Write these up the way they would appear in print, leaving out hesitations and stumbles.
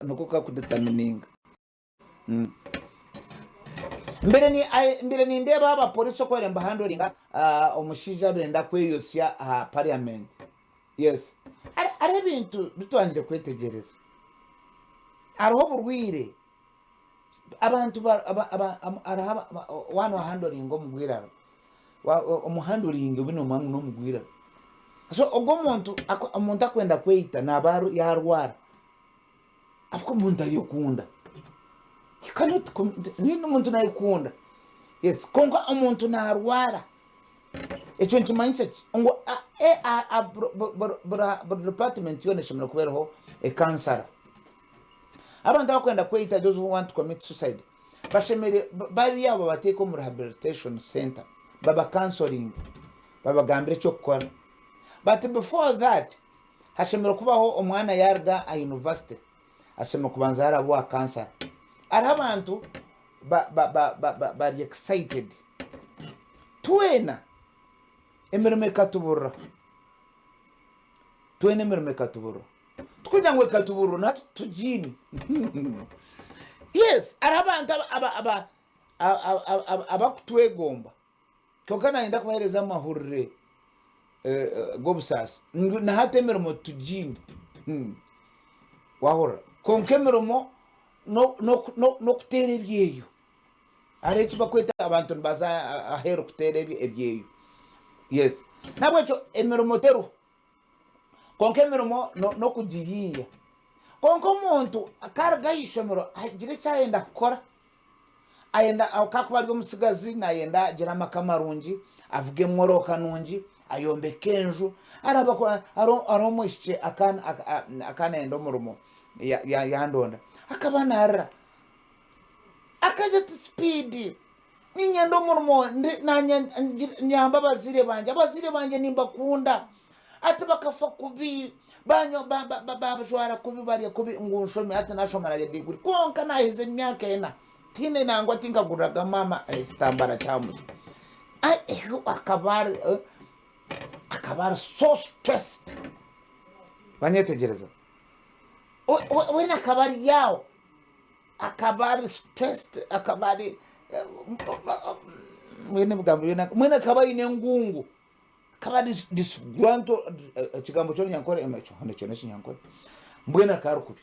Niko kakudetamininga. Mbire ni mbire nindeeba abapolisi oku bari nibahandoringa omushaija arenda kweyosya aha parliament. Yes. Hariho ebintu bitwangire kwetegyereza. Hariho oburwaire. Abantu hariho waaba nohandoringa omugwiraro, omuhandoringe obe nomanya ngu n'omugwiraro. So ogwo omuntu, omuntu akwenda kweyita naaba yarwara. Ahabw'okuba omuntu ayekunda. You cannot com- omuntu nayekunda. Yes, kwonka omuntu narwara. Ekyo nikimanyisa ki? Ngu a- e- a- a- buri- buri- buri- buri department yoona eshemereire kuba eriho ekansara. Abantu abakwenda kweyita those who want to commit suicide bashemereire ba- bari abo babateeke omu rehabilitation center baba counseling babagambire eky'okukora. But before that Hashemereire kubaho omwana yaruga aha university ashemereire kubanza yaraba owa kansara. Hariho abantu bari excited twena emirimo ekatuburira, twena emirimo ekatuburira tikugira ngu ekatuburira nahati tugiine yes hariho abantu abakutwegomba. Kwonka nayenda kubahereza amahurire g'obusaasi ngu na hati emirimo tugiine. Wahurira? Kwonka emirimo n'okuteera ebyeyo. Hariho eki barikweta abantu nibaza aheeru kuteera ebyeyo. Yes. N'ahabw'ekyo emirimo teriho. Kwonka emirimo n'okugiyiiya. Kwonka omuntu ku aruga aha ishomero agira eki ayenda kukora. Ayenda ku akuba ari omutsigazi nayenda agire amaka marungi, avuge emorooka nungi, ayombeke enju. Hariho omwishiki akaba nayenda omurimo yandonda, akaba narira akagira ati sipiidi niinyenda omurimo naanye nyambe abazaire bangye, abazaire bangye nimbakunda hati bakafa kubi bajwara kubi barya kubi ngu nshome hati nashoma nagira diguri kwonka nahiza emyaka ena tihaine nangwa tinkaguriraga maama ekitambara ky'aha mutwe akaba ari akaba ari so stressed wanyetegyereza weena akaba ari aho akaba ari stressed akaba ari mbwenu ebigambo byona mbwenu akaba aine engungu akaba ari disgruntled ekigambo ky'orunyankore ekyo n'ekinyankore mbwenu akaba ari kubi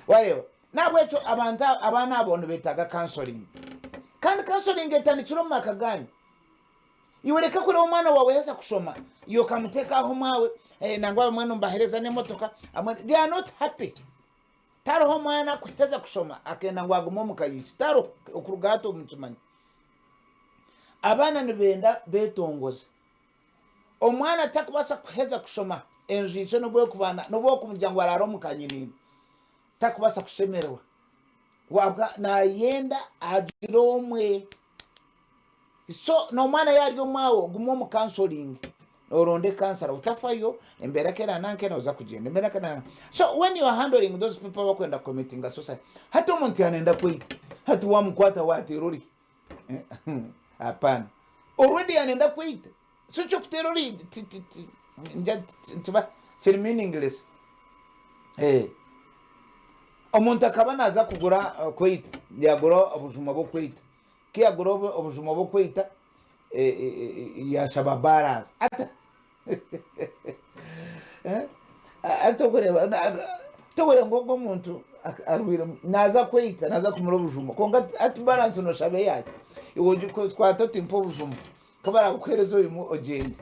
wareeba nahabwekyo abantu abaana abo nibetaaga counseling kandi counseling etandikira omu maka ganyu iwe reka kureba omwana wawe yaheza kushoma iwe okamuteeka aho omwawe nangwa abamwe nimubahereza n'emotoka they are not happy Tariho omwana akuheza kushoma akenda ngu agume omu ka y'eishe. Tariho, okuruga hati obu mukimanye. Abaana nibenda betongoze. Omwana takubaasa kuheza kushoma enju y'eishe n'obu erikuba n'obu orikumugira ngu araare omu ka nyiniine, takubaasa kushemererwa. Ahabw'okuba nayenda agire omwe. So n'omwana yaaba ari omwawe guma omu counseling oronde counselor otafayo embeera ku eraananke nooza kugyenda embeera ku eraananke so when you are handling those people abakwenda kucommittinga suicide hati omuntu yaanenda kweita hati waamukwata waateera ori hapana already yaanenda kweita so eky'okuteera ori ti- ti- ti- nja- nikiba kiri meaningless Eh. Omuntu akaba naaza kugura eh, kweita yaagura obujuma bw'okweita Ku yagura obujuma bw'okweita yashaba balance. Hati orikureeba ngu ogwo omuntu arwaire naaza kweita naaza kumira obujuma kwonka hati balance nooshaba eyaki? Iwe ogikwata oti mpa obujuma ku barabukuheereza oimwe ogyende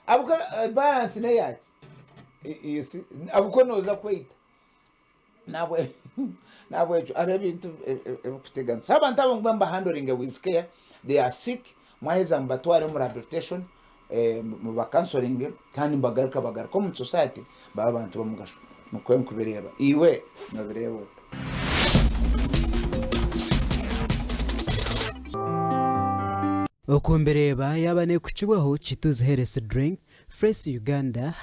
ahabw'okuba balance n'eyaki? Ahabw'okuba nooza kweita. Nahabwekyo hariho ebintu ebirikuteganisa. Abantu abo ngu mubahandoringe with care, they are sick, mwaheza mubatware omu rehabilitation, mubakansoringe kandi nibagaruka bagaruke omu society babe abantu b'omugasho. Nikwo ndikubireeba. Iwe noobireeba ota? Oku mbireeba yaaba neekukibwaho Kituzi Health Drink, Fresh Uganda.